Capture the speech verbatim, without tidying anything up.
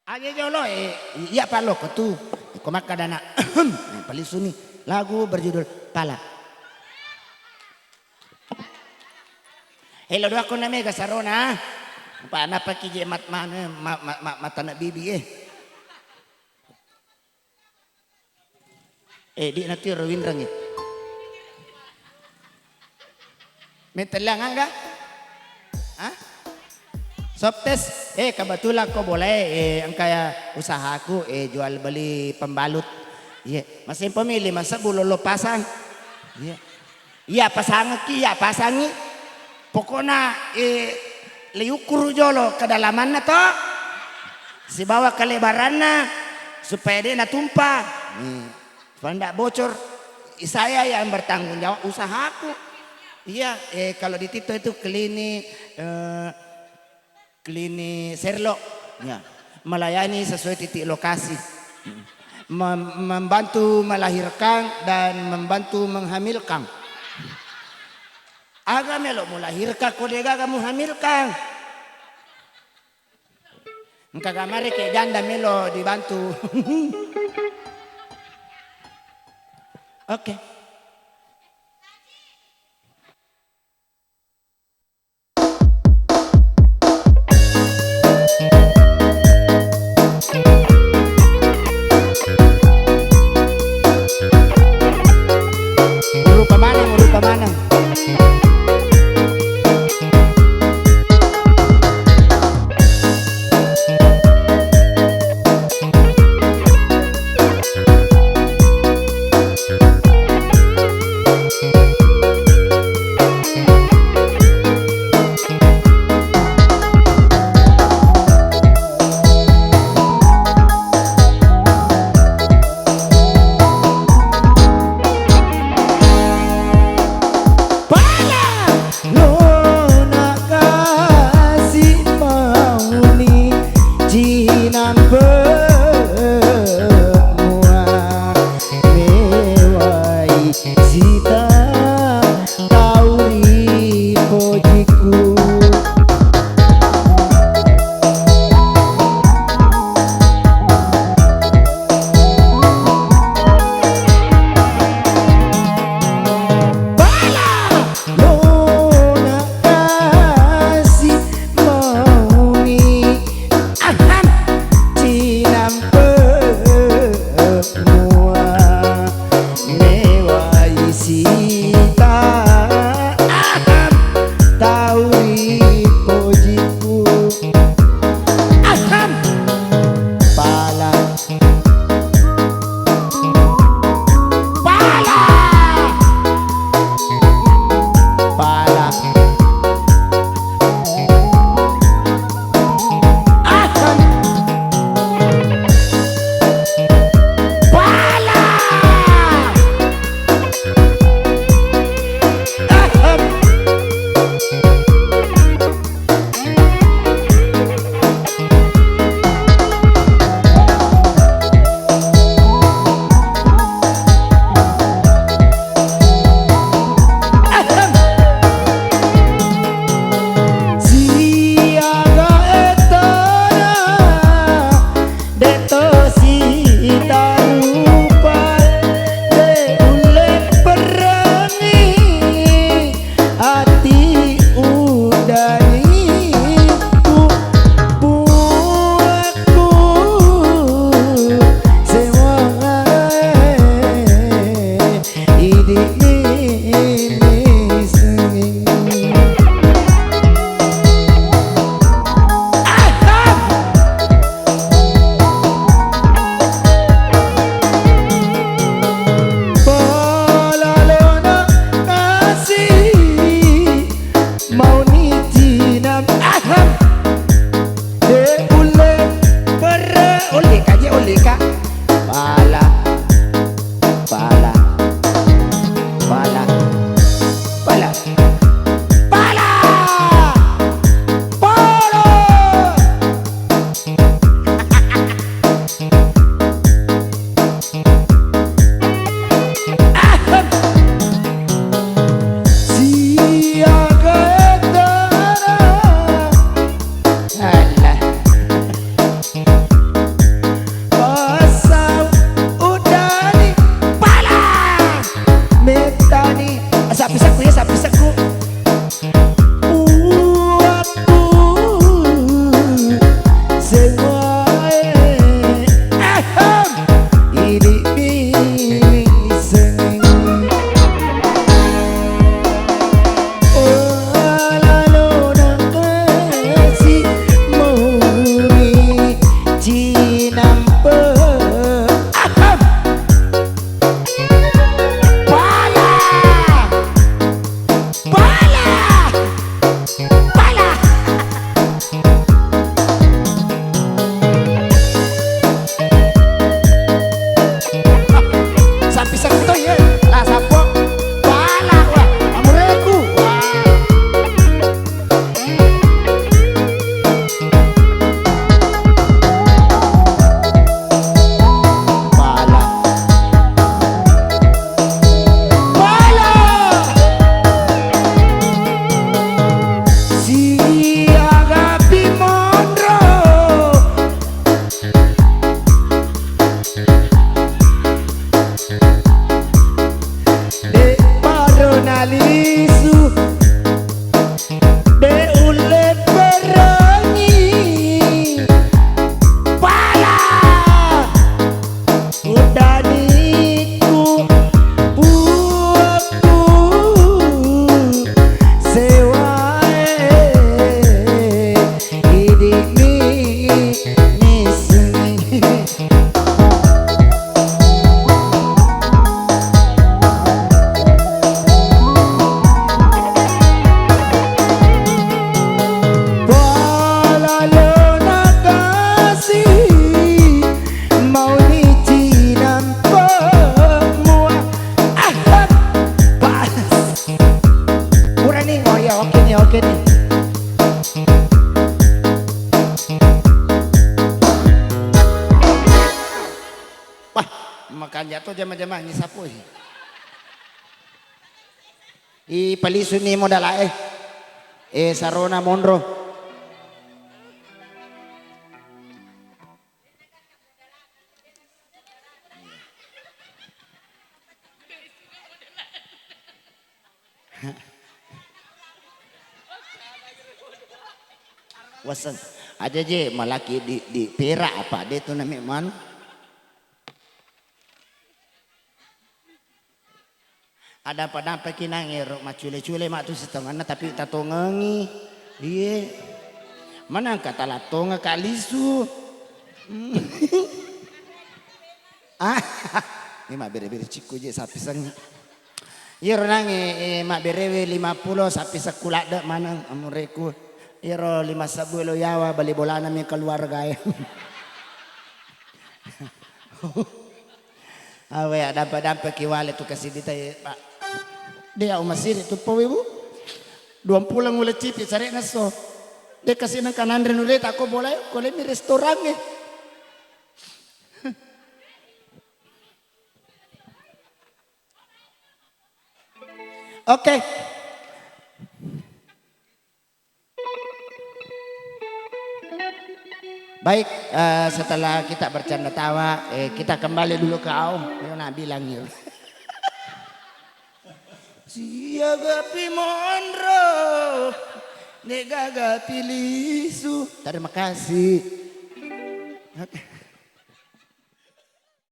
Aja jolo, eh, iya palloko tu. Ko makkadana, eh, palisuni lagu berjudul Pala. Helo doa ko na mega sarona. Pa napaki je mat-, ma-, ma-, ma-, ma-, matana bibi, eh. Eh, di na tiro winrang, eh. Metellang aga? Hah? Soft test? Eh, kebetulan ko boleh, eh, engka ya usahaku, eh, jual beli pembalut. Iya, masih pemilih, masa bulolo pasang? Iya. Iya, pasangki, iya, pasangi. Pokokna, eh, liukkuru jolo kedalamanna to, sibawa kelebaranna, supaya de' natumpah. Hmm. Supaya ndak bocor. Saya yang bertanggung jawab usahaku. Iya, eh, kalau di Tito itu klinik, eh, klinik Sherlock. Ya. Melayani sesuai titik lokasi. Mem-, membantu melahirkan dan membantu menghamilkan. Aga melo melahirkan, ko de' gaga muhamilkan. Engka gamare ke janda melo dibantu. Oke. Ulu pamaneng, ulu pamaneng. Makanja to jama-jama ngisapoi. Ipalisuni modalae. Eh, sarona monro. Waseng. Aja je malaki di, di perak apa de tu nami manu. Adapa-dapa kinang ero maccule-cule mak tu sitongenna tapi tatongengi. Iye. Manangka talattonga kak lisu. Ah, ini mabbere-bere cikku je sapi sengi. Iyaro nange, eh, mabberewe lima pulo sappi sekku ladde maneng amureku. Iyaro lima sebbu elo yawa bali bolana mi keluarga e. Awe, adampa-dampa ki wale tu kasidita e, Pak. Dia umasiri tu powi, Bu. Dua pulang ule cipi cari ngesso. De kasi nang kananre nure tako bola, kole mi restoran e. Oke. Baik, eh, setelah kita bercanda tawa, eh, kita kembali dulu ke Aom. Yo, nak bilang yo. Siaga pi monro, de gaga pi lisu. Terima kasih. Oke.